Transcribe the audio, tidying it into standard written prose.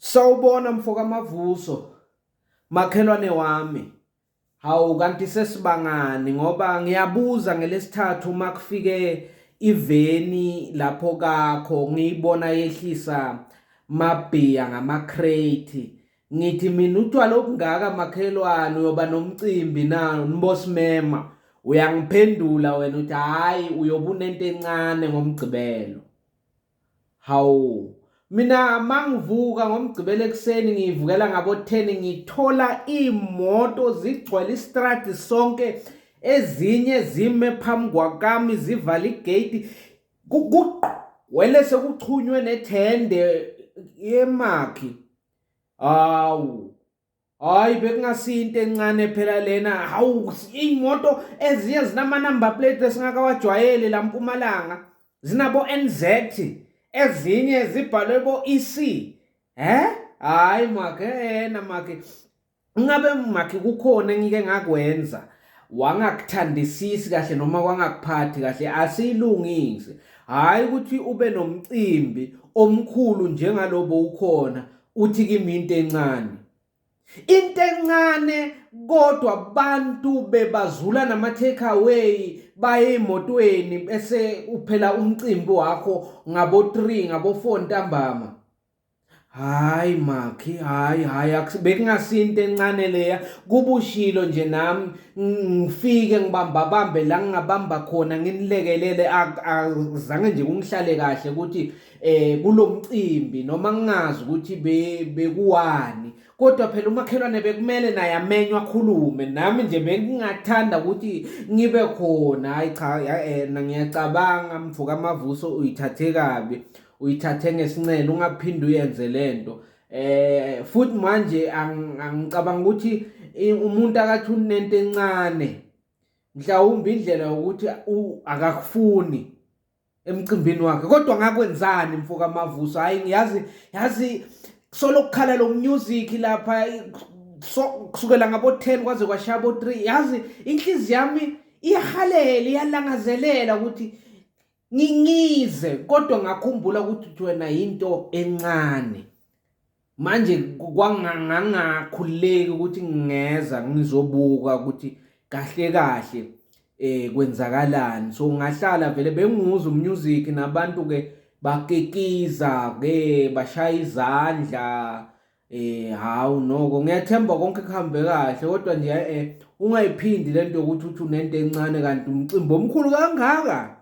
Sawubona mfokaMavuso, makhelwane wami. Hawu kanti sesibangani ngoba ngiyabuza ngelesithathu uma kufike iveni lapho kakho ngiyibona yehlisa mabhiya ngama-crate. Ngithi mina utshwala obungaka makhelwane uyoba nomcimbi na nibosimema. Uyangiphendula wena uthi hhayi uyobe unento encane ngoMgqibelo. Hawu, mina mangivuka ngoMgqibelo ekuseni ngiyivukela ngabo-10 ngithola iy'moto zigcwele istradi sonke ezinye zime phambi kwakami zivala igate wele sekuxhunywe nethende yemakhi. Hawu, Hayi bekungasinto encane phela lena. Hawu iy'moto ezinye zinama-number plate esingakawajwayeli la Mpumalanga. Zinabo NZ, ezinye zibhalwe bo-EC. Eh? Hayi makhe ena makhe. Ngabe makhe kukhona engike ngakwenza wangakuthandisisi kahle noma wangakuphathi kahle asiyilungise. Hayi ukuthi ube nomcimbi omkhulu njengalobo ukhona uthi kimi into encane into encane kodwa abantu bebazula nama take away baye emotweni bese uphela umcimbi wakho ngabo 3 ngabo 4 ntambama. Hayi makhi, hayi hayi, bekungasinto encane leya. Kubushilo nje nami ngifike ngibambabambe la ngingabamba khona nginilekelele, azange nje kungihlale kahle ukuthi eh kulomcimbi noma ngingazi ukuthi bekuwani, kodwa phela umakhelwane bekumele naye amenywe akhulume nami nje bengingathanda ukuthi ngibe khona. Hayi cha, eh, ngiyacabanga mfoka Mavuso uyithathe kabi, uyithathe ngesinxele, ungaphinde uyenze lento. Eh futhi manje angicabanga ukuthi umuntu akathi unento encane, mhlawumbe indlela yokuthi akakufuni emcimbini wakhe, kodwa ngakwenzani mfoka Mavuso? Hayi ngiyazi, yazi solo kukhala lo music lapha so kusukela ngabo 10 kwaze kwashaya bo 3, yazi inhliziyo yami iyahalela, iyalangazelela ukuthi ngingize, kodwa ngakhumbula ukuthi wena into encane. Manje kwangangakhululeki ukuthi ngingeza ngizobuka ukuthi kahle kahle eh kwenzakalani. So ngahlala vele bengiwuza umusic nabantu ke bakikiza ke bashaya izandla. Eh hawu noko ngiyathemba konke kuhambe kahle, kodwa nje ungayiphindi lento yokuthi uthi unento encane kanti umcimbi omkhulu kangaka.